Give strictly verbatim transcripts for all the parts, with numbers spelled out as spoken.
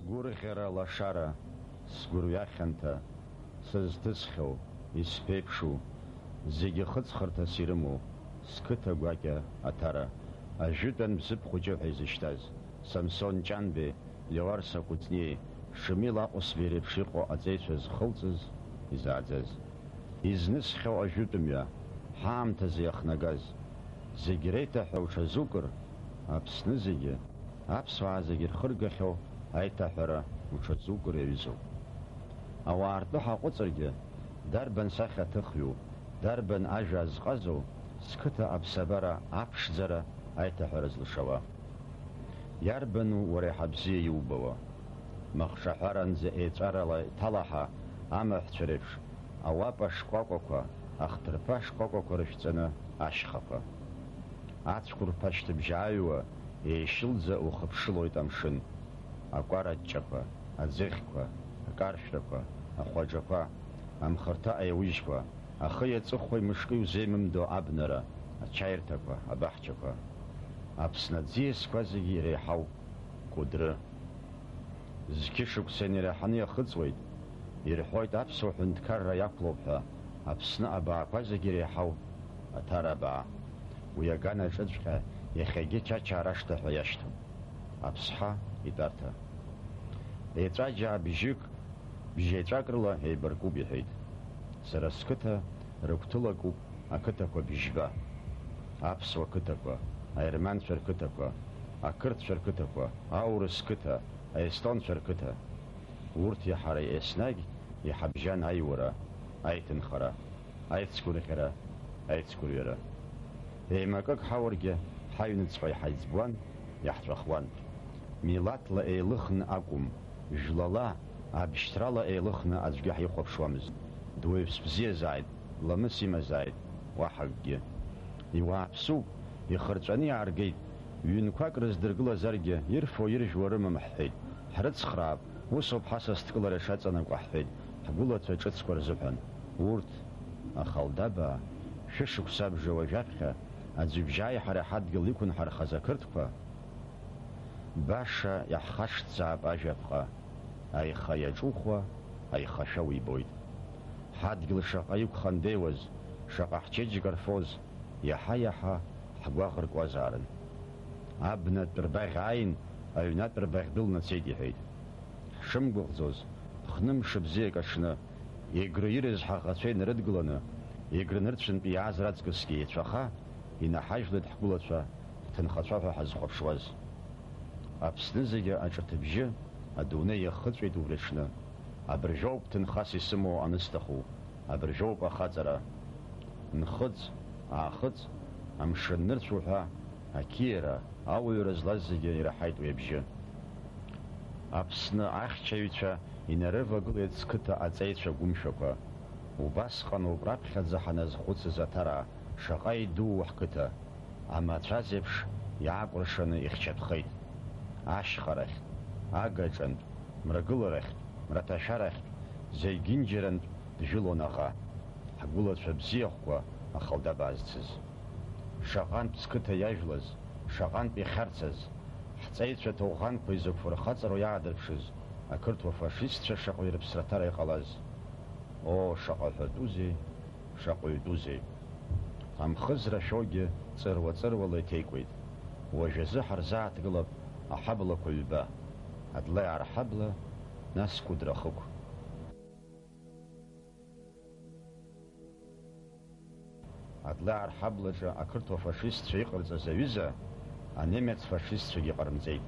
Гәырӷьара лашара, сгәырҩа хьанҭа, сызҭысхьоу, исԥеиԥшу, зегьы хыҵхырҭас ирымоу, сқыҭа гәакьа Аҭара, ажәытәан Бзыԥ хәыҷы ҳәа изышьҭаз, Самсон Ҷанбеи, Леуарса Кәыҵниеи, Шамил Аҟәсбеи реиԥш иҟоу аҵеицәа зхылҵыз, изааӡаз. Изнысхьоу ажәытәымҩа, ҳаамҭазы иахнагаз, зегь реиҭаҳәа уҽазукыр, Аԥсны зегьы, аԥсуаа зегьы ирхыргахьоу аиҭаҳәара уҽазукыр иаҩызоуп. Ауаа ртәы ҳаҟәыҵыргьы, дарбан сахьа ҭыхҩу, дарбан ажәа азҟазоу, сқыҭа аԥсабара аԥшӡара аиҭаҳәара зылшауа? Иарбану уара иаҳа бзиа иубауа? Махҿаҳәаранӡа еҵәарала иҭалаҳа амаҳәцәа реиԥш, ауапа шкәакәақәа, ахҭырԥа шкәакәақәа рышәҵаны ашьхақәа. Ацәқәырԥа шьҭыбжьааҩуа, еишьылӡа ухыԥшылоит амшын. Акәараҷҷақәа, аӡыхьқәа, акаршәрақәа, ахәаџақәа, амхырҭа аиужьқәа, ахи аҵыхәеи мышки узеимымдо абнара, ачаирҭақәа, абаҳчақәа. Аԥсны аӡиасқәа зегьы иреиҳау Кәыдры. Зқьышықәса инеираҳаны иахыҵуеит, ирҳәоит аԥсуа ҳәынҭқарра иақәлоуп ҳәа, Аԥсны абаақәа зегьы иреиҳау Аҭара абаа. Уи аганаҿыҵәҟьа иахьагьы Чачаа рашҭа ҳәа иашьҭоуп. Аԥсҳа итәарҭа. Еҵәаџьаа бжьык, бжьеҵәак рыла еибаркуп, иҳәеит. Сара сқыҭа рыгәҭылакуп ақыҭақәа бжьба. Аԥсуа қыҭақәа, аерманцәа рқыҭақәа, ақырҭцәа рқыҭақәа, аурыс қыҭа, аестонцәа рқыҭа. Урҭи ҳареи еснагь иҳабжьан аиуара, аиҭынхара, аицгәырӷьара, аицгәырҩара. Еимакык ҳауаргьы, ҳаҩныҵҟа иҳаиҵбуан, иаҳҵәахуан. Милаҭла еилыхны акәым, жәлала, абшьҭрала еилыхны аӡәгьы ҳихәаԥшуамызт. Дуаҩԥс бзиазааит, ламыс имазааит, уаҳа акгьы. Иуааԥсуп, ихырҵәаны иааргеит. Ҩынқәак рыздыргылазаргьы, ирфо-иржәуа рымам ҳҳәеит. Ҳрыцхраап, усоуп ҳасасдкылара ишаҵанакуа ҳҳәеит, ҳгәылацәа ҿыцқәа рзыҳәан. Урҭ, ахалдабаа, шәышықәса абжа уажәаԥхьа, аӡҩыбжьааи ҳареи ҳадгьыл иқәынҳархаз ақырҭқәа, баша иаҳхашҭзаап ажәаԥҟа, аиха иаҿухуа, аихашәа уибоит. Ҳадгьыл шаҟа иқәхандеиуаз, шаҟа ҳчеиџьыка рфоз, иаҳа-иаҳа ҳгәаӷ ркуазаарын. Абнатә рбаӷь ааин, аҩнатә рбаӷь дәылнацеит, иҳәеит. Ҳшымгәыӷӡоз, хнымш бзиак аҽны, Егры ирыз ҳаӷацәа инарыдгыланы, Егры нырцәынтә иааз раҵкысгьы еицәаха, инаҳажәлеит ҳгәылацәа, ҳҭынхацәа ҳәа ҳазхәаԥшуаз. Аԥсны зегьы аҿыҭыбжьы, адунеи иахыҵәеит убри аҽны. Абыржәоуп ҭынхас исымоу анысҭаху, абыржәоуп ахаҵара. Нхыҵ, аахыҵ, амшын нырцә уҳәа, ақьиара, ауаҩра злаз зегьы ираҳаит уи абжьы. Аԥсны ахьчаҩцәа инарывагылеит сқыҭа аҵеицәа гәымшәақәа. Убасҟаноуп раԥхьаӡа ҳаназхәыцыз Аҭараа шаҟа идуу ҳқыҭа, амацәаз еиԥш иаакәыршаны ихьчатәхеит. Ашьхарахьтә, агаҿантә, мрагыларахьтә, мраҭашәарахьтә, зегьынџьарантә джәылон аӷа, ҳгәылацәа бзиахәқәа ахалдаба азцыз. Шаҟантә сқыҭа иажәлаз, шаҟантә ихьарцаз, ҳҵеицәа ҭоуӷанқәа изықәфырхаҵароу иаадырԥшыз ақырҭуа фашистцәа шаҟаҩ рыԥсраҭара иҟалаз. Оо, шаҟа ҳәатәузеи, шаҟа ҩтәузеи! Амхызра шәогьы ҵыруа-ҵыруала иҭеикуеит. Уажәазы ҳарзааҭгылап аҳаблақәа ҩба, Адлеаа рҳабла, нас Кәыдры ахықә. Адлеаа рҳаблаҿы ақырҭуа фашистцәа иҟарҵаз аҩыза, анемец фашистцәагьы ҟарымҵеит.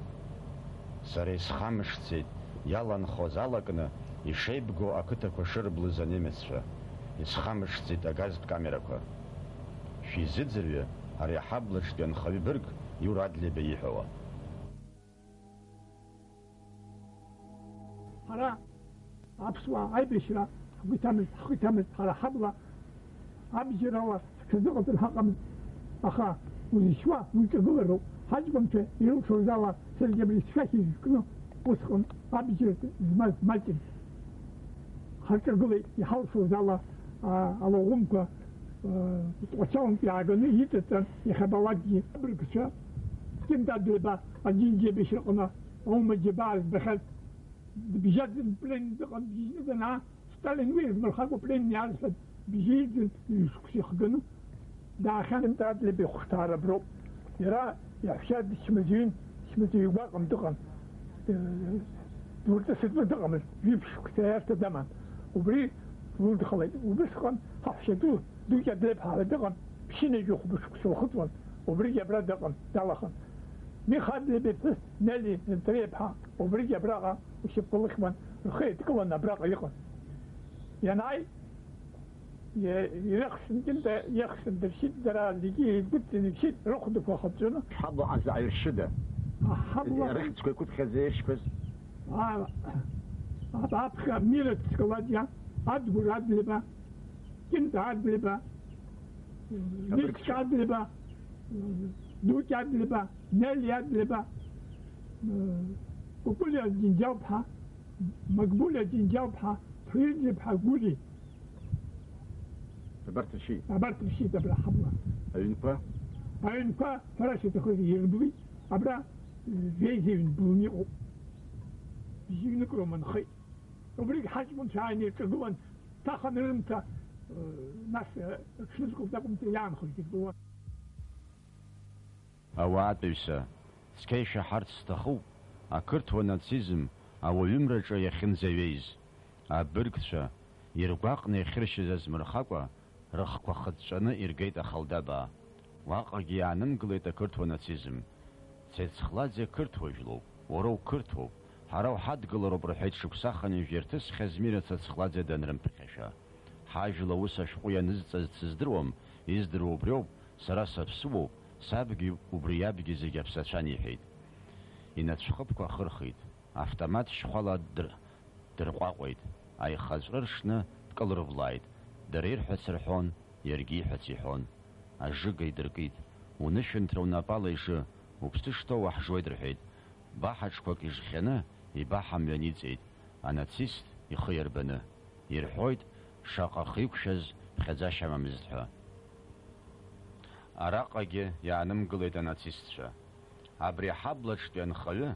Сара исхамышҭӡеит иаланхоз алакны ишеибгоу ақыҭақәа шырблыз анемеццәа. Исхамышҭӡеит агазтә камерақәа. Шәизыӡырҩы ари аҳаблаҿтәи анхаҩы бырг Иура Адлеиба ииҳәауа. Ҳара, аԥсуаа, аибашьра ҳгәы иҭамызт, ҳхы иҭамызт, ҳара ҳабла абџьарала ҳҽазыҟаҵаны ҳаҟамызт. Аха узышьуа уиҿагылароуп. Ҳаҷкәынцәа ирылшоз ала, саргьы абри сшәақь ижәкны усҟан абџьар змаз маҷын. Ҳарҿагылеит, иҳалшоз ала, а, алаӷәымқәа, а, Тҟәарчалнтә иааганы иҵаҵан, иахьабалакгьы абыргцәа Кьынтадреба аџьынџьеибашьраҟны аума џьабаа збахьаз. Дыбжьаӡын, пленны дыҟан, дбжьны данаа, Сталин уи иазмырхакәа пленны иааз ҳәа дбжьаӡын, ҩышықәса ихганы даахьан. Адлеиба ихәышҭаара аброуп. Иара иаҳәшьа дычмазаҩын, дычмазаҩ гәаҟын дыҟан. Дурҵысытәны дыҟамызт, жәиԥшь шықәса иарҭа даман. Убри лыдхалеит. Убысҟан ҳаҳәшьаду Дук Адлеиԥҳа ҳәа дыҟан, ԥшьынҩажәи хәба шықәса лхыҵуан, убригьы абра дыҟан, далахын. Миха Адлеиба иԥҳәыс Нели Антреиԥҳа, убригьы абраҟа ушьапқәа лыхьуан, рхы еидкыланы абраҟа иҟан. Ианааи, Иа-, ирыхшәын, Кьынта иахшәын, дыршьит, дара зегьы еигәыдҵаны ишьит, рыхәдақәа хыҵәҵәаны. Ҳабла азааиршьыда? Аҳабла. Рыхьӡқәа иқәыԥхьаӡа иршьқәаз? А, а, аԥхьа Мира Цкаладиа, Адгәыр Адлеиба, Кьынта Адлеиба, Абыргцәа. Ничка Адлеиба, Дукь Адлеиба, Нели Адлеиба, Кәыкәылиа Џьынџьал-ԥҳа, Магбулиа Џьынџьал-ԥҳа, Ҭуирџьиԥҳа Гәли. Абарҭ ршьит. Абарҭ ршьит абра ҳабла. Аҩнқәа? Аҩнқәа ҳәара саҭахыз ирблит. Абра, э, жәеиза ҩынтә блны иҟоуп. Бжьыҩнык роума нхеит. Убригь ҳаҷкәынцәа ааины ирҿагылан, ҭаханы рымца, э, нас, э, ҽнызқәак акәымзар иаанхоз ирбауан. Ауаатәыҩса, цқьа ишәаҳарц сҭахуп, ақырҭуа нацизм ауаҩымраҿы иахьынӡаҩеиз. Абыргцәа, иргәаҟны иахьыршьыз азмырхакәа, рыхқәа хыҵәҵәаны иргеит Ахалдабаа. Уаҟагьы иаанымгылеит ақырҭуа нацизм. Цецхладзе қырҭуа жәлоуп, уара уқырҭуоуп, ҳара уҳадгылароуп рҳәеит шықәсахынҩажәа ирҭысхьаз Мира Цецхладзе данрымԥыхьашәа. Ҳажәла ус ашәҟәы ианызҵаз дсыздыруам, издыруа убриоуп, сара саԥсуоуп, сабгьы убри иабгьы зегь аԥсацәан иҳәеит. Инацәхыԥқәа ахырхит. Автомат шьхәала дыр-, дырҟәаҟәеит, аихаҵәры ршны дкылрывлааит, дара ирҳәац рҳәон, иаргьы ииҳәац иҳәон. Ажыга идыркит, унышәынҭра унапала ижы, уԥсы шҭоу уаҳжуеит рҳәеит, баҳаҿқәак ижхьаны, ибаҳа мҩаниҵеит, анацист ихы иарбаны. Ирҳәоит, шаҟа хиқәшәаз ԥхьаӡашьа амамызт ҳәа. Араҟагьы иаанымгылеит анацистцәа. Абри аҳаблаҿтәи анхаҩы,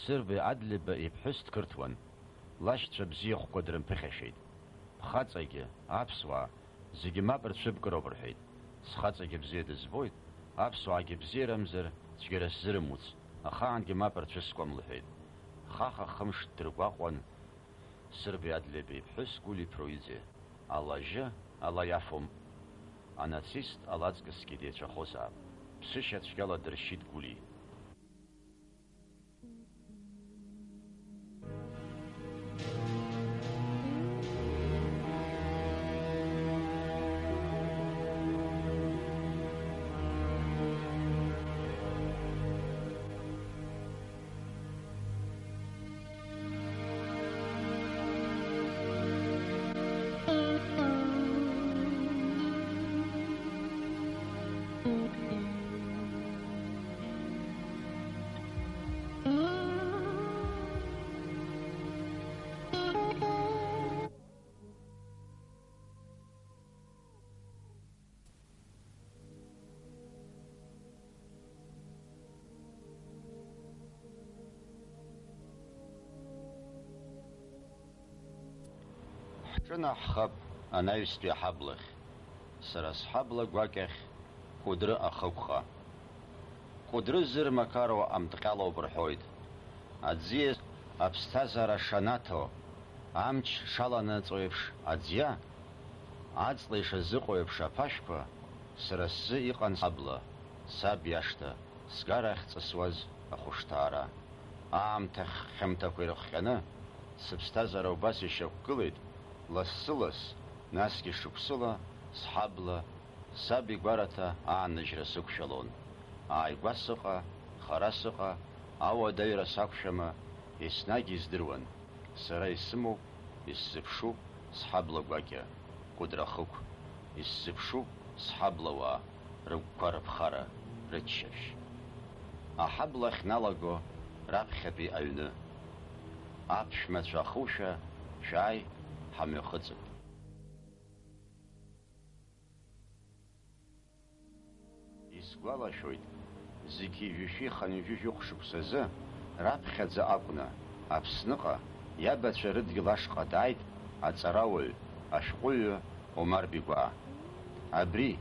Сырбеи Адлеиба иԥҳәыс дқырҭуан. Лашьцәа бзиахәқәа дрымԥыхьашәеит. Бхаҵагьы, аԥсуаа, зегьы мап рцәыбкыроуп рҳәеит. Схаҵагьы бзиа дызбоит, аԥсуаагьы бзиарамзар, цәгьара сзырымуц, ахаангьы мап рцәыскуам лҳәеит. Хаха-хымш ддыргәаҟуан Сырбеи Адлеиба иԥҳәыс Гәли Пруиӡе. Ала ажьы, ала иафом. Анацист ала аҵкысгьы деицәахозаап. Ԥсышьа цәгьала дыршьит Гәли. Ҳҿынаҳхап анаҩстәи аҳаблахь, сара сҳабла гәакьахь Кәыдры ахықәҟа. Кәыдры зырмақаруа амҭҟьалоуп рҳәоит. Аӡиас аԥсҭазаара шанаҭо, амч шаланаҵо еиԥш аӡиа, аҵла ишазыҟоу еиԥш аԥашәқәа, сара сзы иҟан сабла, саб иашҭа, сгара ахьҵысуаз ахәышҭаара. Аамҭа хьымҭақәа ирыхҟьаны, сыԥсҭазаара убас ишьақәгылеит, лассы-ласс, насгьы шықәсыла, сҳабла, саб игәараҭа ааныжьра сықәшәалон. Ааигәа сыҟа, хара сыҟа, ауадаҩра сақәшәама, еснагь издыруан. Сара исымоуп, исзыԥшуп сҳабла гәакьа, Кәыдры ахықә, исзыԥшуп сҳаблауаа, рыгәқәа рыԥхара, рыччаԥшь. Аҳабла ахьналаго раԥхьатәи аҩны. Аԥшәмацәа ахушәа, шәааи, ҳамҩахыҵып. Исгәалашәоит, зқьи жәшәи хынҩажәи жәохә шықәсазы раԥхьаӡа акәны, Аԥсныҟа, Иабацәа рыдгьыл ашҟа дааит аҵарауаҩ, ашәҟәыҩҩы Омар Бигәаа. Абри,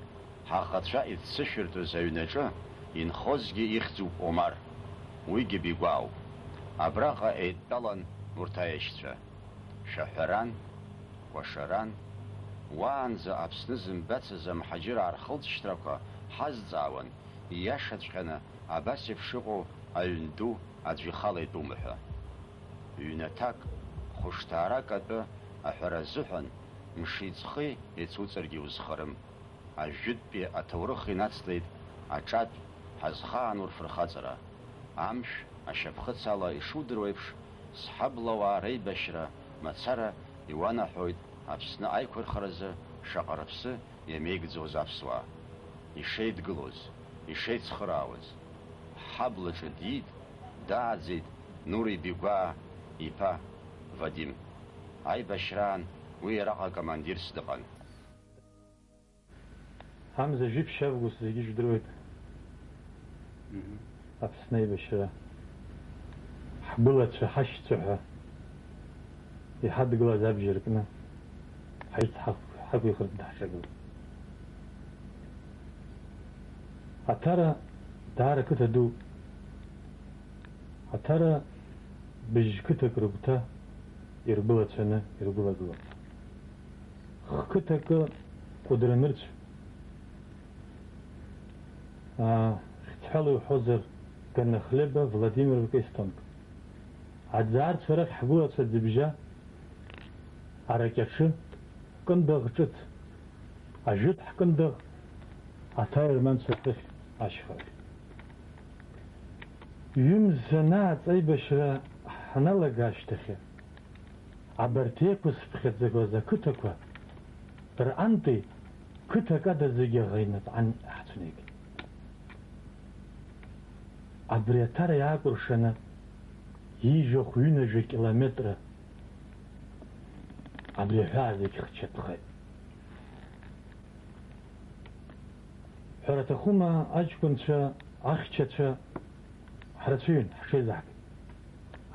ҳаӷацәа ирццышәыртәыз аҩнаҿы инхозгьы ихьӡуп Омар, уигьы Бигәаауп. Абраҟа еидтәалан урҭ аешьцәа. Шәаҳәаран, кәашаран, уаанӡа Аԥсны зымбацыз амҳаџьыраа рхылҵшьҭрақәа ҳазҵаауан, ииашаҵәҟьаны абас еиԥш иҟоу аҩн ду аӡә ихала итәума ҳәа. Ҩнаҭак, хәышҭаарак атәы аҳәара азыҳәан, мши-ҵхи еицуҵаргьы иузхарым. Ажәытәтәи аҭоурых инацлеит аҿатә ҳазхаан урфырхаҵара. Амшә ашьапхыц ала ишудыруа еиԥш, зҳаблауаа реибашьра мацара иуанаҳәоит Аԥсны аиқәырхаразы шаҟа рыԥсы иамеигӡоз аԥсуаа. Ишеидгылоз, ишеицхыраауаз. Ҳҳаблаҿы диит, дааӡеит Нури Бигәаа иԥа Вадим. Аибашьраан уи араҟа командирс дыҟан. Амза жәиԥшь август зегьы ижәдыруеит. Мгм. Аԥсны аибашьра. Ҳгәылацәа, ҳашьцәа ҳәа иҳадгылаз абџьар кны ҳаицҳақә-, ҳақәихыртә даҳҿагылт. Аҭара даара қыҭа ду. Аҭара быжь қыҭак рыгәҭа иргәылацәаны иргәылагылан. Хқыҭакы Кәыдры нырцә, аа, хьыӡҳәала иуҳәозар, Ганахлеба, Владимировка, Естонка. Аӡаарцәа рахь ҳгәылацәа Ӡыбжьа, Аракьаҿы, Кындыӷ ҿыц, Ажәытә ҳкындыӷ, аҭаҩ рманцәа рҭыхь ашьхарахь. Ҩымз анааҵ аибашьра ҳаналага ашьҭахьы, абарҭ еиқәызԥхьаӡақәаз ақыҭақәа рҟынтәи қыҭак ада зегьы аӷа инаҵҟан ҳцәнеигеит. Абри аҭара иаакәыршаны ҩажәа километр абри аҳәаа зегь хчатәхеит. Ҳәара аҭахума, аҷкәынцәа, ахьчацәа ҳрацәаҩын, ҳҽеизаҳгеит.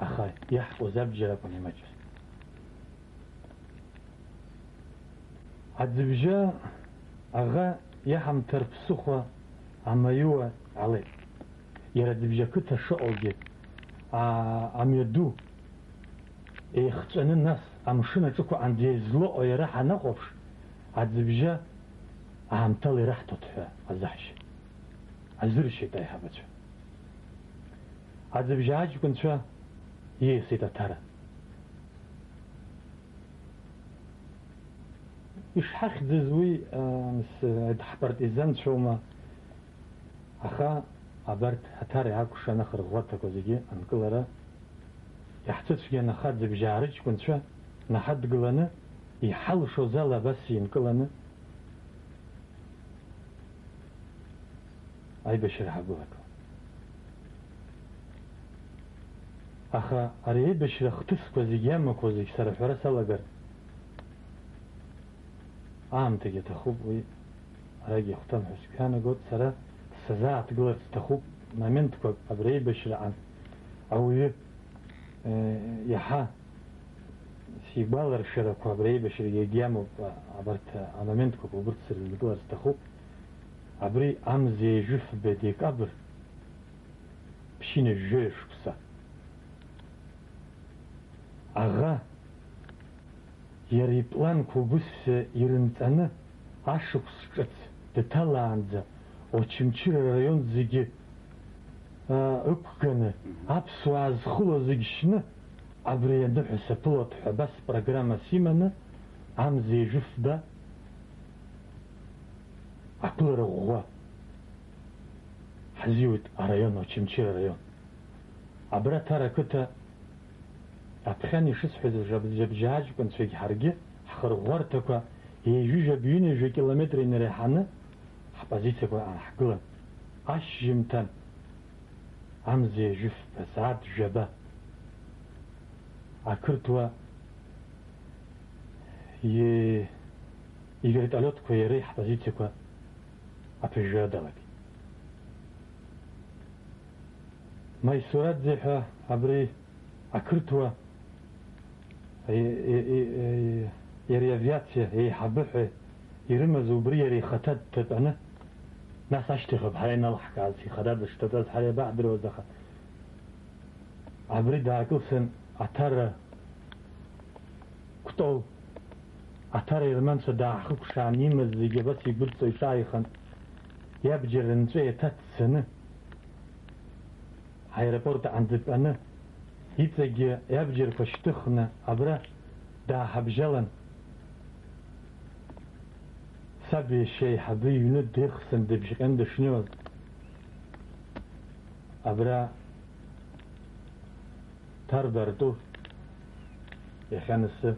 Аха иаҳкуаз абџьар акәын имаҷыз. Аӡыбжьа аӷа иаҳамҭар ԥсыхәа амаиуа алеит. Иара Ӡыбжьа қыҭа шыҟоугьы, аа, амҩаду еихҵәаны, нас амшын аҿықәаҟынӡа излаҟоу иара ҳанахәаԥш, Аӡыбжьа аамҭала ираҳҭоит ҳәа азаҳшьа азыршьеит аиҳабацәа. Аӡыбжьа аҷкәынцәа ииасит аҭара. Ишҳахьӡыз уи, а, мс-, ҳпартизанцәоума, аха абарҭ аҭара иаакәшан ахырӷәӷәарҭақәа зегьы анкылара иаҳцәыцәгьан, аха Ӡыбжьаа рыҷкәынцәа наҳадгыланы, иҳалшоз ала абас инкыланы, аибашьра ҳагәылак. Аха ари аибашьра ахҭысқәа зегьы иамақәоу зегь сара ҳәара салагар, аамҭагьы аҭахуп, уи арагьы ихәҭам ҳәа сгәы иаанагоит. Сара сазааҭгыларц сҭахуп моментқәак абри аибашьраҟан ауаҩы, э, иаҳа сигәаларшәарақәа абри аибашьрагьы егьиамоуп, а, абарҭ, а, амоментқәа убырҭ сырзынкылар сҭахуп. Абри амза ҩажәи фба декабр, ԥшьынҩажәи жәаҩа шықәса. Аӷа иара ипланқәа убыс ирынҵаны, ашықәс ҿыц дҭалаанӡа Очамчыра араион зегьы, аа, ықәганы, аԥсуаа зхыло зегь шьны, абри аныҳәа саԥылоит ҳәа абас программас иманы, амза ҩажәи фба ақәылара ӷәӷәа ҳазиуит араион, Очамчыра араион. Абра Ҭара ақыҭа аԥхьан ишысҳәаз, Жаб-, Жабжьааҷкәынцәагь ҳаргьы ҳхырӷәӷәарҭақәа ҩажәи жәаба, ҩынҩажәа километр инареиҳаны ҳпозициақәа ааҳгылан. Ашьжьымҭан амза ҩажәи фба, асааҭ жәаба, ақырҭуа и-, ивертолиотқәа иареи ҳпозициақәа аԥыжәжәара далагеит. Маисураӡе ҳәа абри ақырҭуа Е-, е-, е-, е-, иара иавиациа еиҳабы ҳәа ирымаз убри иара ихаҭа дҭатәаны, нас ашьҭахь ауп ҳара иналаҳкааз, ихаҭа дышҭатәаз ҳара иабаҳдыруаз, аха абри даакылсын, Аҭара Кәтол, Аҭара Ерманцәа даахыкәшаан имаз зегьы абас игәыдҵо иҿааихан, иабџьар рынҵәа еиҭа ҭцаны, аеропорт аҟынӡа дтәаны, иҵегьы иабџьарқәа шьҭыхны абра дааҳабжьалан, саб иашьа еиҳабы иҩны дихсын дыбжьҟьан дышнеиуаз, абра Ҭарба ртәы, иахьа анысы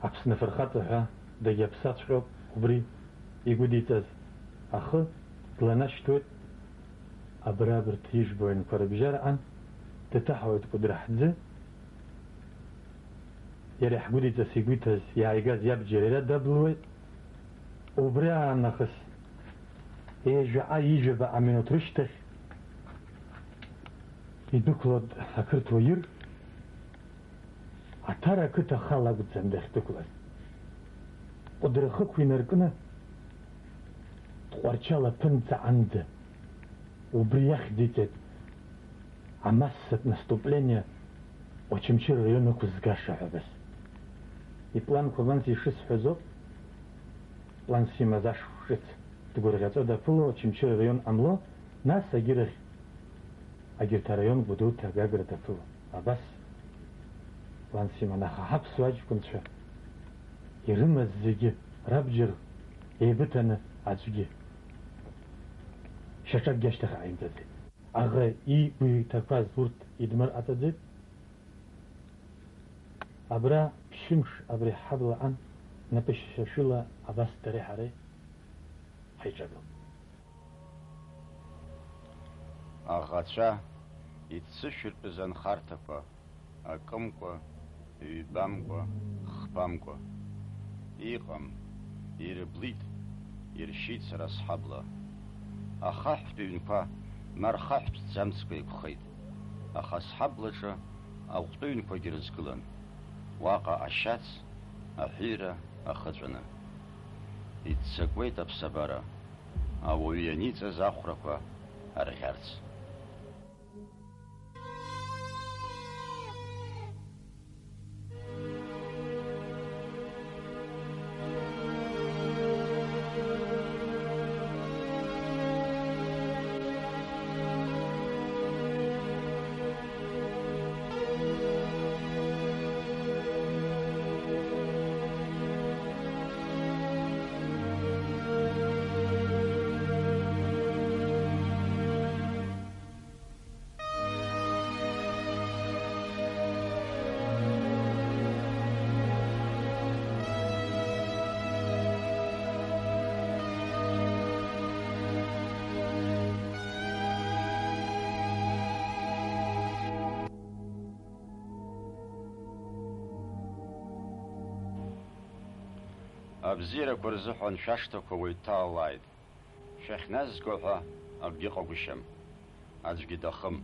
Аԥсны афырхаҵа ҳәа дагьаԥсаҵәҟьоуп, убри игәыдиҵаз ахы дланашьҭуеит, абра абарҭ ижәбо аҩнқәа рыбжьараан дҭаҳауеит Кәыдры ҳӡы, иара иаҳгәыдиҵас игәы иҭаз иааигаз иабџьар иара даблуеит, убри аан нахыс ҩажәаҟа ижәаба аминуҭ рышьҭахь идәықәлоит ақырҭуа ир, Аҭара ақыҭа ахала акәӡам дахьдәықәлаз. Кәыдры ахықә инаркны, Тҟәарчал аԥынҵа анӡа, убри иахьӡиҵеит амассатә наступление Очамчыра араион ықәызгаша ҳәа абас. Ипланқәа абанӡа ишысҳәаз ауп, планс имаз ашықәс ҿыц дгәырӷьаҵәа даԥыло, Очамчыра араион ҟамло, нас агьырахь, агьырҭ араионқәа дуҭа Гагра даԥыло. Абас планс иман, аха ҳаԥсуа аҷкәынцәа ирымаз зегьы, рабџьар еибыҭаны аӡәгьы шьаҿакгьы ашьҭахь ааимгаӡеит. Аӷа игәы иҭақәаз урҭ идмырҟаҵаӡеит. Абра ԥшьымш абри ҳаблаҟан напышьашәыла абас дареи ҳареи ҳаиҿагылт. Аӷацәа, иццышәыртәыз анхарҭақәа, акымкәа, ҩбамкәа, хԥамкәа. Иҟам, ирыблит, иршьит сара сҳабла. Ахаҳәтә ҩнқәа ма рхаҳәтә ҭӡамцқәа еиқәхеит, аха сҳаблаҿы аӷәтәы ҩнқәагьы рызгылан, уаҟа ашьац, аҳәира, ахы ҵәаны. Иццакуеит аԥсабара, ауаҩы ианиҵаз ахәрақәа арӷьарц. Абзиарақәа рзыҳәан шәашҭақәа уаҩ дҭалалааит. Шәахьназго ҳәа акгьы ыҟагәышьам. Аӡәгьы дахым.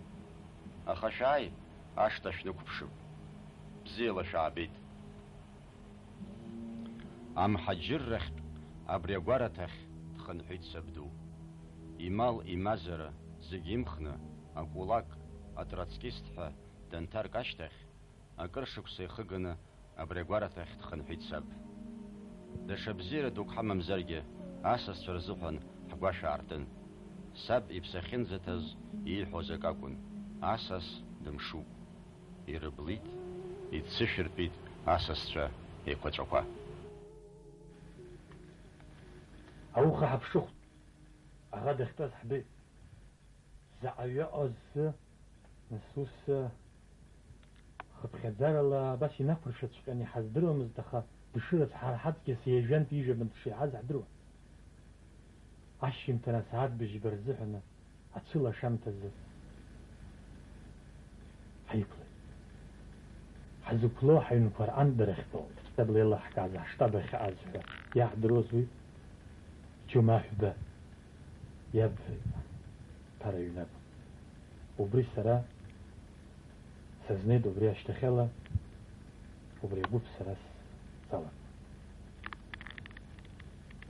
Аха шәааи, ашҭа шәнықәԥшып. Бзиала шәаабеит. Амҳаџьыррахьтә абри агәараҭахь дхынҳәит сабду. Имал, имазара зегь имхны, акулак, атроцкист ҳәа данҭарк ашьҭахь, акыр шықәса ихыганы абри агәараҭахь дхынҳәит саб. Даҽа бзиара дук ҳамамзаргьы, асасцәа рзыҳәан ҳгәашә аартын. Саб иԥсы ахьынӡаҭаз ииҳәоз акы акәын, асас дымшуп. Ирыблит, иццышәыртәит асасцәа еиқәаҵәақәа. Ауха ҳаԥшыхәт, аӷа дахьтәаз ҳбеит. Заҟаҩы ыҟаз, нас ус, хыԥхьаӡарала абас инақәыршәаҵәҟьаны иҳаздыруамызт, аха дышрыцҳара ҳаҵкьыс ҩажәантә ижәабантә шеиҳаз ҳдыруан. Ашьжьымҭан асааҭ быжьба рзыҳәаны ацәыла ашамҭазы ҳаиқәлеит. Ҳазықәлоу ҳаҩнқәа рҟынтә дара ахьтәоу, аԥсабла еилаҳкааз ҳштаб ахьааз ҳәа иаҳдыруаз уи Џьумаҳәба иаб ԥара ҩнап. Убри сара сазнеит, убри ашьҭахьала Убри агәыԥ сара сцалан.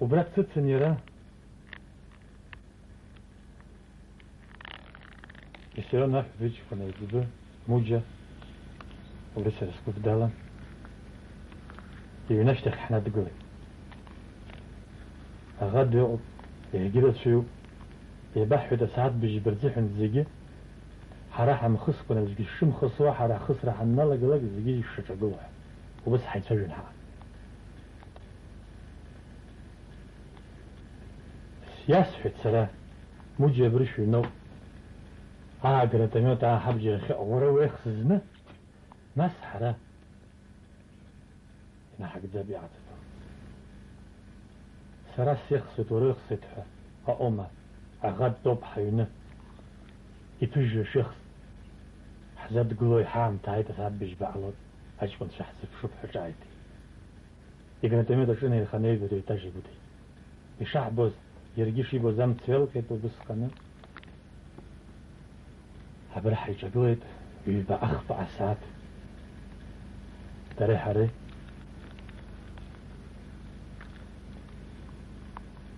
Убра дсыцын иара. Виссарион аҳәызба иҷкәын аиҵбы Муџьа, убри сара сгәыԥ далан, иҩны ашьҭахь ҳнадгылеит. Аӷа дыҟоуп, иаҳагьы рацәаҩуп. Еибаҳҳәеит асааҭ быжьба рзыҳәан зегьы. Ҳара ҳамхыскәан аӡәгьы шшымхысуа, ҳара ҳхысра ҳанналагалак зегьы ишшаҿагылоу ҳәа. Убас ҳаицәажәон ҳаҟан. Иасҳәеит сара, Муџьа абыржә шәыҩноуп. Аа, гранатомиот, аа, ҳабџьар ахьыҟоу, уара уеихсызны, нас ҳара инаҳагӡап иааӡатәу. Сара сеихсуеит, уара уеихсуеит ҳәа ыҟоума, аӷа дтәоуп ҳаҩны. Иԥыжәжәа шәеихс. Ҳзадгылои, ҳаамҭа ааит, асааҭ быжьба ҟалоит, аҷкәынцәа ҳзыԥшуп ҳәа ҿааиҭит. Игранатомиот аҿынеиханы аҩбатәи аетаж игәыдеит. Ишаҳбоз, иаргьы шибоз амца ҩалҟьеит убысҟаны. Абра ҳаиҿагылеит ҩба ахԥа асааҭ. Дареи ҳареи.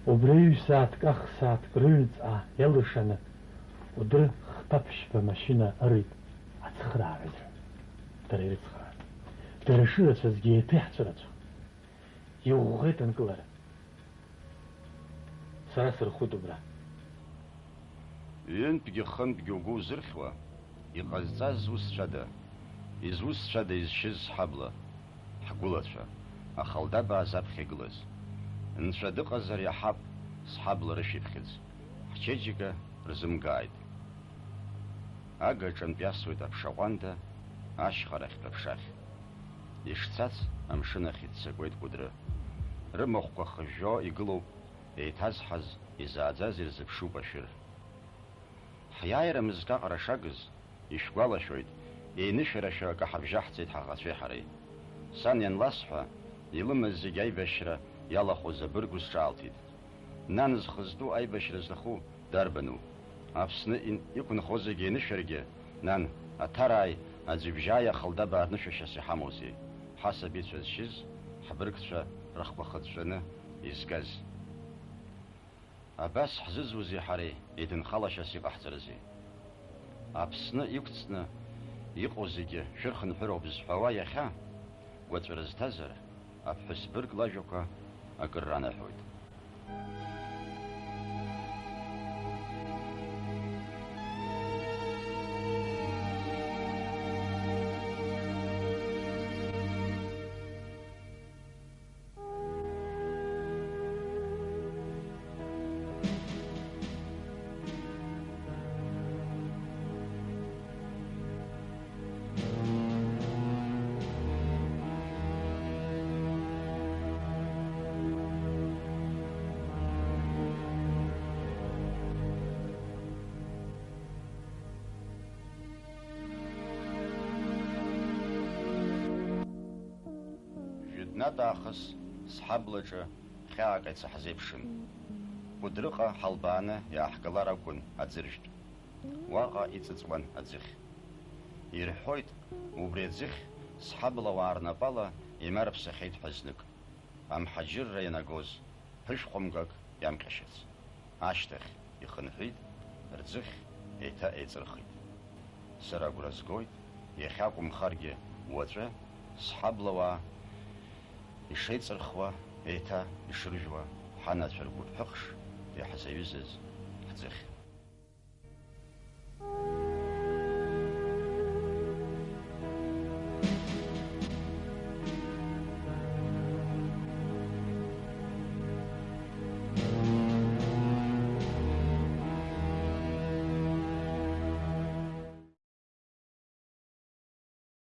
Убри ҩ-сааҭк, ах-сааҭк рыҩнҵҟа иалыршаны, Кәыдры хԥа-ԥшьба машьына ырит ацхырааразы. Дара ирыцхраарц. Дара шырацәазгьы еиҭа иаҳцәырацәахт. Иӷәӷәеит анкылара. Сара сырхәит убра. Ҩынтәгьы хынтәгьы угәы узырхьуа, иҟазҵаз зусҭцәада, изусҭцәада изшьыз сҳабла, ҳгәылацәа, ахалдабаа заԥхьа игылаз? Нцәа дыҟазар иаҳап, сҳабла рышәиԥхьыӡ, ҳчеиџьыка рзымгааит. Агаҿантә иасуеит аԥша ҟәанда, ашьхарахьтә аԥшахь. Ишцац, амшын ахь иццакуеит Кәыдры. Рымахәқәа хыжәжәо игылоуп, еиҭазҳаз, изааӡаз ирзыԥшуп ашәыр. Ҳиааира мызкы аҟара шагыз, ишәгәалашәоит, еинышәарашәа акы ҳабжьаҳцеит ҳаӷацәеи ҳареи. Сан ианласҳәа, илымаз зегь аибашьра иалахәыз абырг ус ҿаалҭит. Нан зхы зтәу аибашьра зҭаху дарбану? Аԥсны ин-, иқәынхо зегь еинышәаргьы, нан, аҭарааи аӡҩыбжьааи ахалдабаа рнышәашьас иҳамоузеи, ҳасабицәа зшьыз, ҳбыргцәа рыхқәа хыҵәҵәаны изгаз? Абас ҳзызузеи ҳареи, еидынхалашьас иҟаҳҵарызеи? Аԥсны иқәҵны иҟоу зегьы шәырхынҳәыроуп зҳәауа иахьа, гәаҵәа рызҭазар, аԥҳәыс бырг лажәақәа акыр ранаҳәоит. Жәытәнатә аахыс сҳаблаҿы хьаак ицаҳзеиԥшын. Кәыдрыҟа ҳалбааны иааҳгалар акәын аӡыржәтә. Уаҟа иҵыҵуан аӡыхь. Ирҳәоит, убри аӡыхь сҳаблауаа рнапала имарԥсахьеит ҳәа знык. Амҳаџьырра ианагоз, ԥышәхәымгак иамҟьашьац. Ашьҭахь ихынҳәит, рӡыхь еиҭа еиҵырхит. Сара агәра згоит, иахьакәымхаргьы уаҵәы, сҳаблауаа ишеиҵырхуа, еиҭа ишыржәуа, ҳанацәа ргәыԥҳәыхш иаҳзаҩызаз ҳӡыхь.